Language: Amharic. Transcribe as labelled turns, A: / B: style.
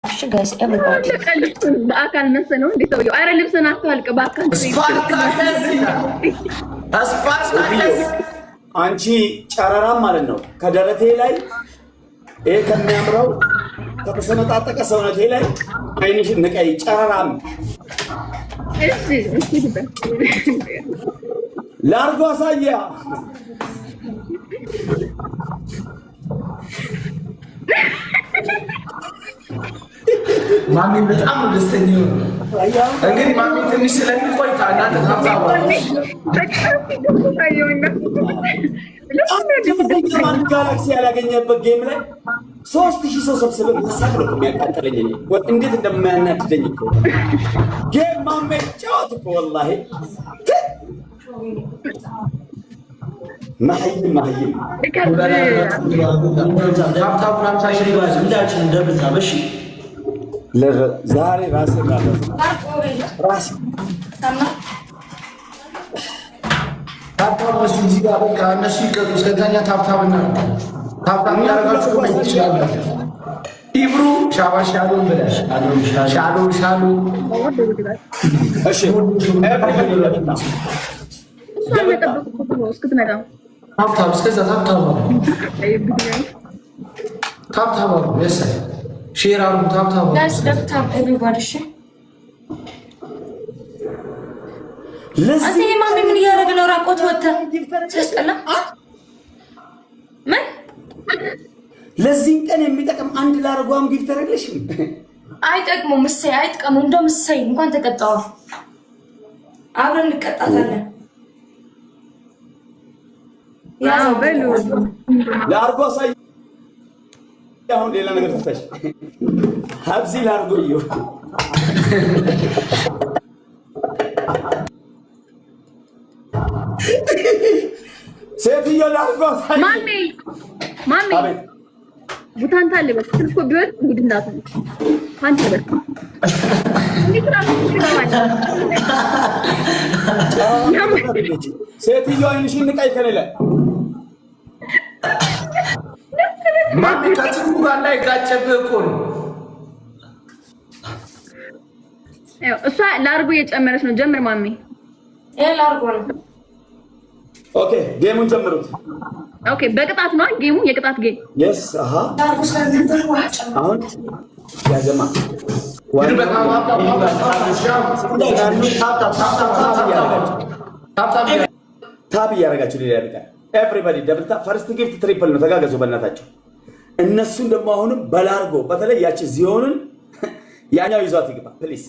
A: እሺ guys, everybody.
B: ልብሱን በአካል መሰለው እንዴ ሰውየው? አረ ልብስን አታልቅ በአካል።
C: ስፓርታከስ ስፓርታከስ።
D: አንቺ ጨረራም ማለት ነው። ከደረቴ ላይ ይሄ ከሚያምረው ከተሰነጣጠቀ ሰውነቴ ላይ አይንሽን ንቀይ ጨረራም።
B: እሺ እሺ።
D: ላርጎ አሳያ።
C: ማሚ በጣም ነው ደስተኛ የሆነው። እንግዲህ ማሚ ትንሽ ስለሚቆይ እናንተ ታብታባ።
D: አንድ ጋላክሲ ያላገኘበት game ላይ 3000 ሰው ሰብስበን መሳቅ ነው የሚያቃጥለኝ። እኔ እንዴት እንደማያናድደኝ እኮ game ማሜ ጫወት እኮ ወላሂ መሀይም መሀይም።
C: Tap tap ኡን 50,000
E: ሁላችንም double tap እሺ።
D: ዛሬ ራሴ ራሴ
C: Tap tap እስኪ እዚህ ጋር በቃ እነሱ ይቀጡ። እስከዛኛ tap tap እና tap tap እያደረጋችሁ ማየት ትችላላችሁ። ኢብሩ ሻባ ሻሎም ብለህ ሻሎም ሻሎም።
D: እሺ everybody
B: እስክትመጣ
C: Tap tap እስከዛ tap tap tap tap አድርጉ። የሰ share አድርጉ። Tap tap
A: Guys, double tap everybody። እሺ አንተ የማሚ ምን እያደረገ ነው? ራቆት ወጥተህ ሲያስጠላ። ምን
D: ለዚህን ቀን የሚጠቅም አንድ ላርጓም gifter የለሽም።
A: አይጠቅሙም። እሰይ አይጥቀሙ። እንደውም እሰይ እንኳን ተቀጣው። አብረን እንቀጣታለን።
B: በሉ።
D: ላርጎ አሳይ። አሁን ሌላ ነገር ትተሽ ሀብዚ ላርጎ እዩ። ሴትዮ ላርጎ አሳይ።
B: ማሜ ማሜ።
D: አቤት።
B: ቡታንታ ልበስ። ስልኮ ቢወጥ ጉድ እንዳትሆን ፓንት ልበስ። እንዴት ራሱ ትገባለህ?
D: ሴትዮ አይንሽን ንቀይ ከሌለ
C: ማሚ ከጽጉ ጋር እንዳይጋጨብህ እኮ ነው።
B: እሷ ላርጎ እየጨመረች ነው። ጀምር ማሜ።
A: ይሄ ላርጎ ነው።
D: Okay game ኡን ጀምሩት።
B: Okay በቅጣት ነው game ኡ፣ የቅጣት game።
D: Yes አሃ
A: ላርጎ ስለነበር ውሃ ጨምር።
D: አሁን ያጀማ
C: ግን በጣም tap tap
D: Tap እያደረጋችሁ ሌላ ያደርጋል። Everybody double tap፣ first gift triple ነው። ተጋገዙ በእናታቸው። እነሱን ደግሞ አሁንም በላርጎ በተለይ ያቺ ዚዮንን ያኛው ይዟት ይግባ please።